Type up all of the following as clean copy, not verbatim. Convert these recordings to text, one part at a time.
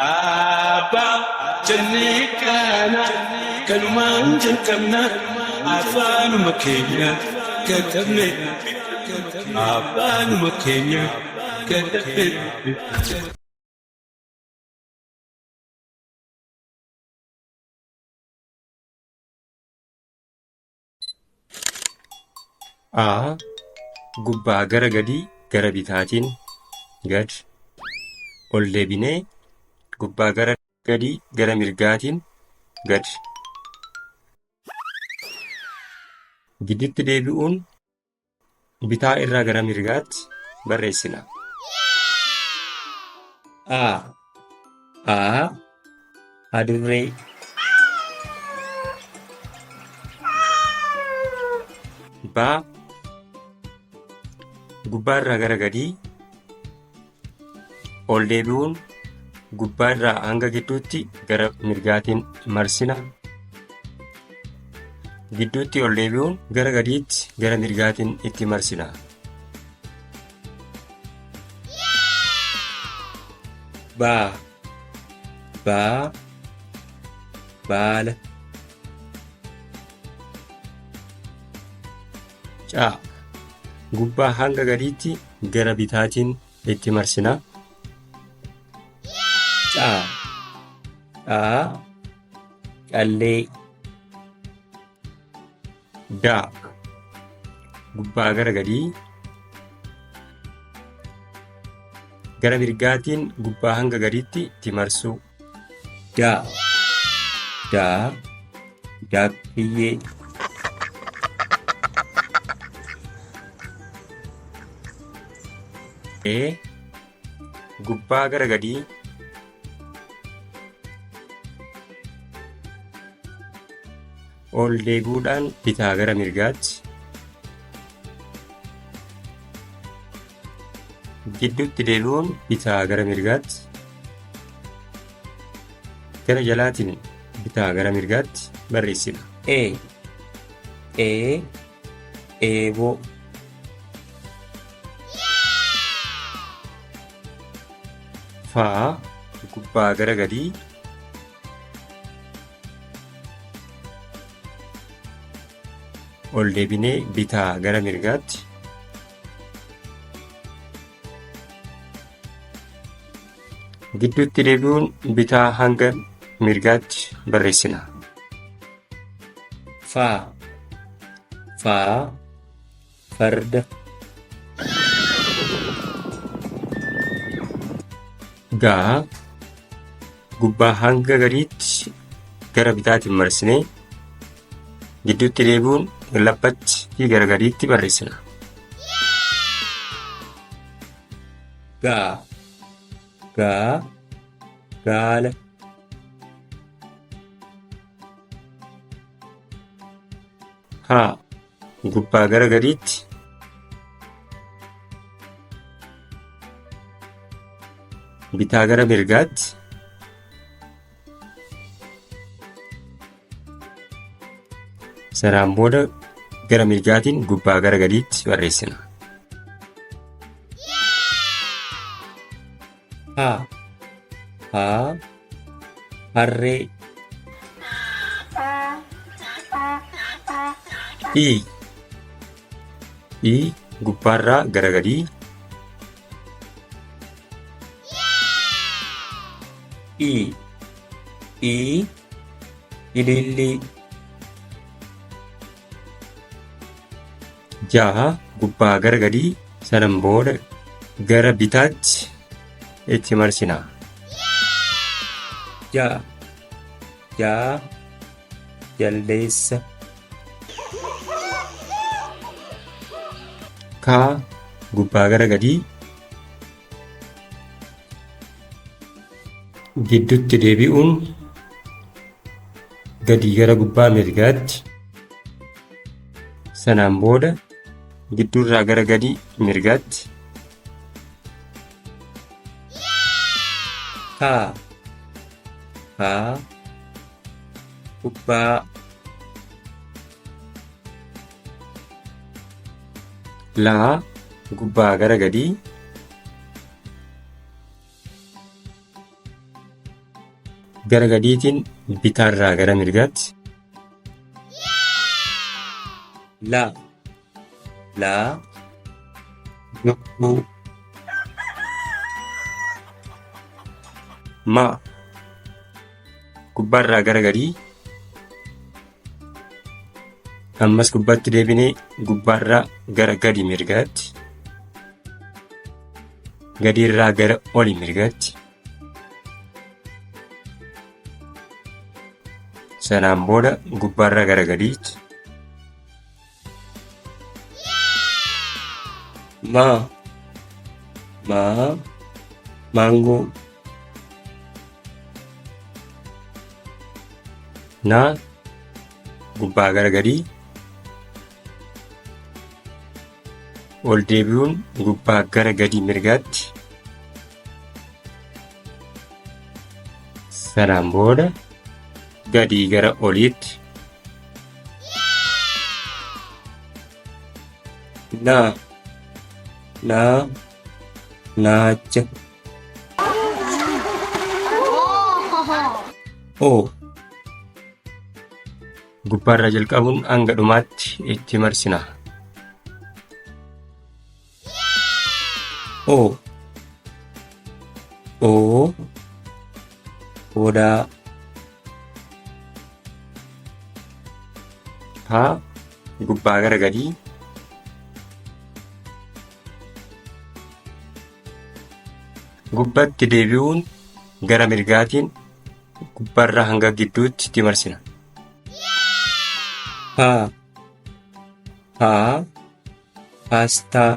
Abbaa jennee kana kanumaan jalqabna afaanuma keenya katabne afaanuma keenya katabne. A. Gubbaa gara gadii gara bitaatiin gad ol deebinee gubbaa gara gadii gara mirgaatiin gad. Gidduutti deebi'uun bitaa irraa gara mirgaatti barreessina. A. A. Adurree. B. Gubbaa irraa gara gadii ol deebi'uun gubbaa irraa hanga gidduutti gara mirgaatiin marsina. Gidduutti ol deebi'uun gara gadiitti gara mirgaatiin itti marsina. Baa baa baala caa gubbaa hanga gadiitti gara bitaatiin itti marsina. Caa caa callee daa gubbaa gara gadii gara mirgaatiin gubbaa hanga gadiitti itti marsuu. Daa daa daakkiyyee. E gubbaa gara gadii ol deebi'uudhaan bitaa gara mirgaatti gidduutti deebi'uun bitaa gara mirgaatti gara jalaatiin bitaa gara mirgaatti barreessina. E E eeboo Faa gubbaa gara gadii ol deebinee bitaa gara mirgaatti gidduutti deebi'uun bitaa hanga mirgaatti barreessina. Faa faa farda Gaa gubbaa hanga gadiitti gara bitaatiin marsinee gidduutti deebi'uun laphatti fi gara gadiitti barreessina. Gaa gaa gaala Haa gubbaa gara gadiitti bitaa gara mirgaatti sanaan booda gara mirgaatiin gubbaa gara gadiitti barreessina. Haa haa harree I I gubbaarraa gara gadii I I ilillii jaha gubbaa gara gadii sanan booda gara bitaatti itti marsina. Ja'a ja'a jaldeessa. Kaa gubbaa gara gadii gidduutti deebi'uun gadii gara gubbaa mirgaatti sanaan booda gidduurraa gara gadii mirgaatti kaa kaa kubbaa laa gubbaa gara gadii Gara gadiitiin bitaarraa gara mirgaatti. La. Laa. Lubbuu. Ma. Gubbaarraa gara gadii. Ammas gubbaatti deebinee gubbaarraa gara gadi mirgaatti. Gadiirraa gara oli mirgaatti. Sanaan booda gubbaarraa gara gadiitti. Maa. Maa. Maangoo. Naa. Gubbaa gara gadii. Ol deebi'uun gubbaa gara gadi mirgaatti. Sanaan booda gadii gara oliitti. Naa. Naa. Naacha. O. Gubbaarraa jalqabuun hanga dhumaatti itti marsina. O. O. Odaa. H. Gubbaa gara gadii. Gubbatti deebi'uun gara mirgaatiin gubbaarraa hanga gidduutti itti marsina. Haa. Haa. Paastaa.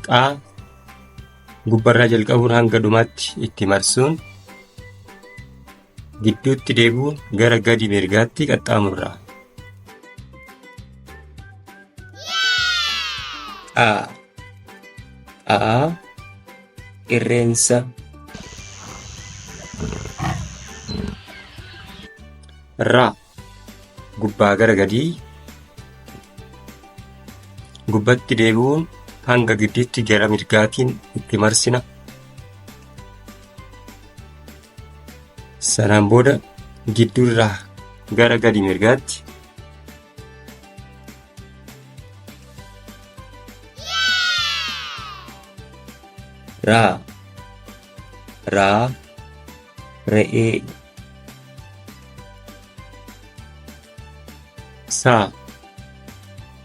Qaa. Gubbarraa jalqabuun hanga dhumaatti itti marsuun gidduutti deebi'uun gara gadi mirgaatti qaxxaamurra. Xaa. Xaa. Qirreensa. Ra. Gubbaa gara gadii. Gubbatti deebi'uun hanga gidduutti gara mirgaatiin itti marsina. Sanaan booda gidduurraa gara gadi mirgaatti. Raa. Raa. Re'ee. Saa.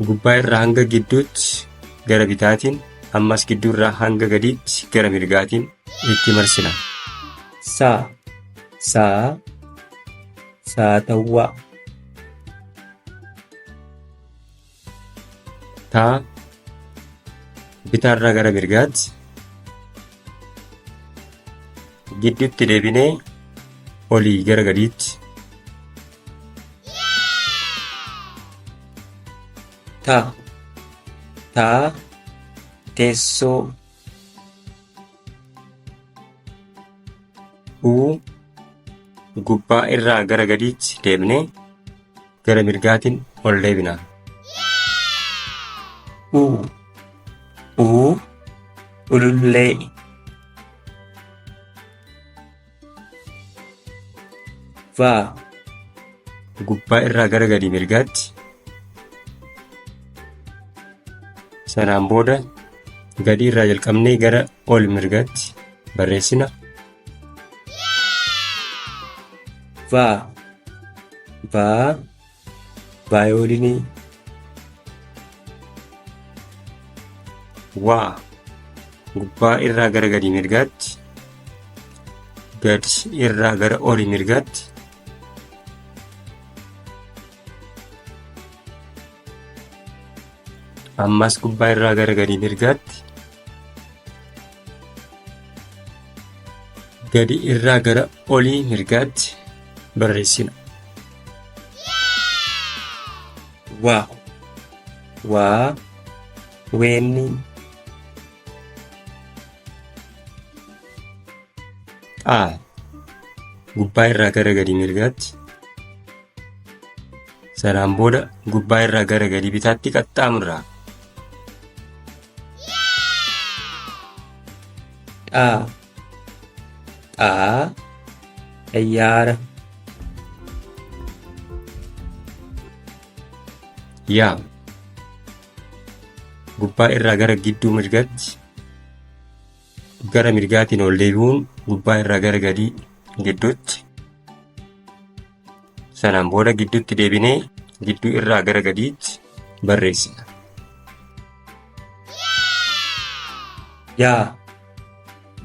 Gubbaa irraa hanga gidduutti gara bitaatiin ammas gidduurraa hanga gadiitti gara mirgaatiin itti marsina. Saa. Saa. Saatawwaa. Taa. Bitaarraa gara mirgaatti. Gidduutti deebinee olii gara gadiitti. Ta. Taa. Teessoo. U. Gubbaa irraa gara gadiitti deemnee gara mirgaatiin ol deebina. U. U. Ulullee. Va. Gubbaa irraa gara gadi mirgaatti. Sanaan booda gadi irraa jalqabnee gara ol mirgaatti barreessina. Va. Va. Vaayoolinii. Waa. Gubbaa irraa gara gadi mirgaatti. Gadi irraa gara oli mirgaatti. Ammas gubbaa irraa gara gadi mirgaatti. Gadi irraa gara olii mirgaatti barreessina. Waa. Waa. Weennii. Xaa. Gubbaa irraa gara gadi mirgaatti. Sanaan booda gubbaa irraa gara gadi bitaatti qaxxaamurra. Xaa, xaa, xayyaara. Yaa, gubbaa irraa gara gidduu mirgaatti, gara mirgaatiin ol deebi'uun gubbaa irraa gara gadii gidduutti, sanaan booda gidduutti deebinee gidduu irraa gara gadiitti barreessina. Yaa,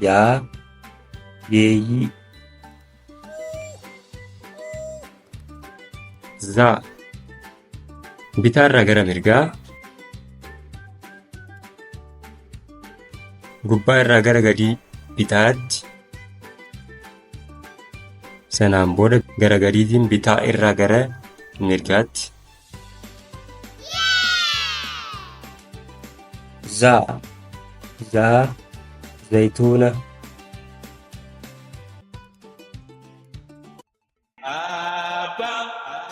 yaa, yeeyyii. Zaa, bitaarraa gara mirgaa, gubbaa irraa gara gadii bitaatti, sanaan booda gara gadiitiin bitaa irraa gara mirgaatti. Zaa, zaa, zayituuna. Abbaa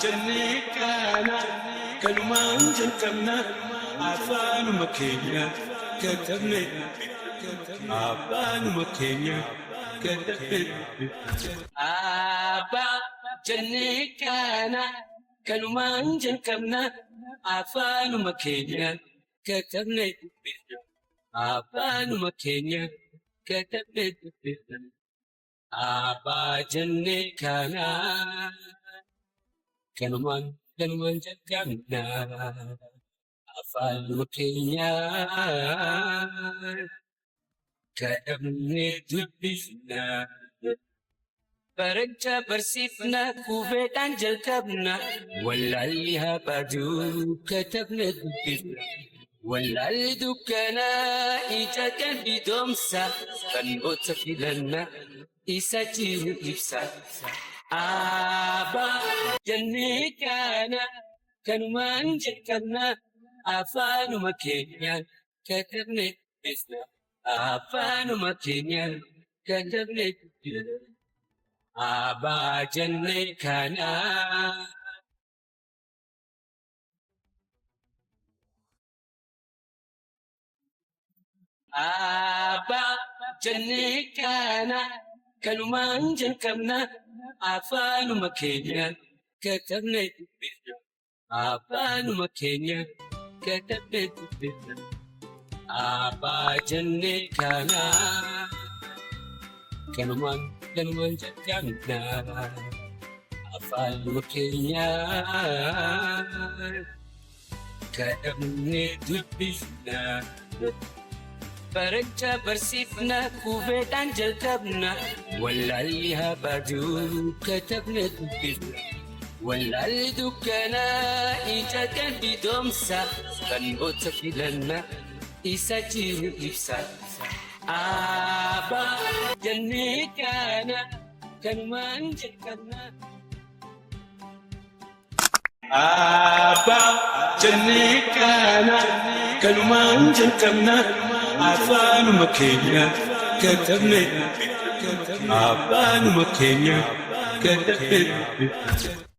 jennee kaana kanumaan jalqabna afaanuma keenya katabne afaanuma keenya katabne. Abbaa jennee kaana kanumaan jalqabna afaanuma keenya katabne afaanuma keenya katabne. Abbaa jennee kaana kanumaan kanumaan jalqabna afaanuma keenya katabnee dubbifna. Barachaa barsiifna qubeedhaan jalqabna wallaalli haa baaduu katabne dubbifna. Wallaalli dukkanaa ija qalbii doomsa barnoota filanna isa jiru ibsa. Abbaa jennee kaana kanumaan jalqabna afaanuma keenyaan katabne dubbifna. Afaanuma keenyaan katabne dubbifna. Abbaa jennee kaana. Abbaa jennee kaana kanumaan jalqabna afaanuma keenyaan katabne dubbifna. Afaanuma keenyaan katabne dubbifna. Abbaa jennee kaana kanumaan kanumaan jalqabna afaanuma keenyaan katabnee dubbifna. Barachaa barsiifna qubeedhaan jalqabna wallaalli haa baaduu katabne dubbifna. Wallaalli dukkanaa ija qalbii doomsa barnoota filanna isa jiru ibsa. Abbaa jennee kaana kanumaan jalqabna. Abbaa jennee kaana kanumaan jalqabna afaanuma keenya katabne afaanuma keenya katabne.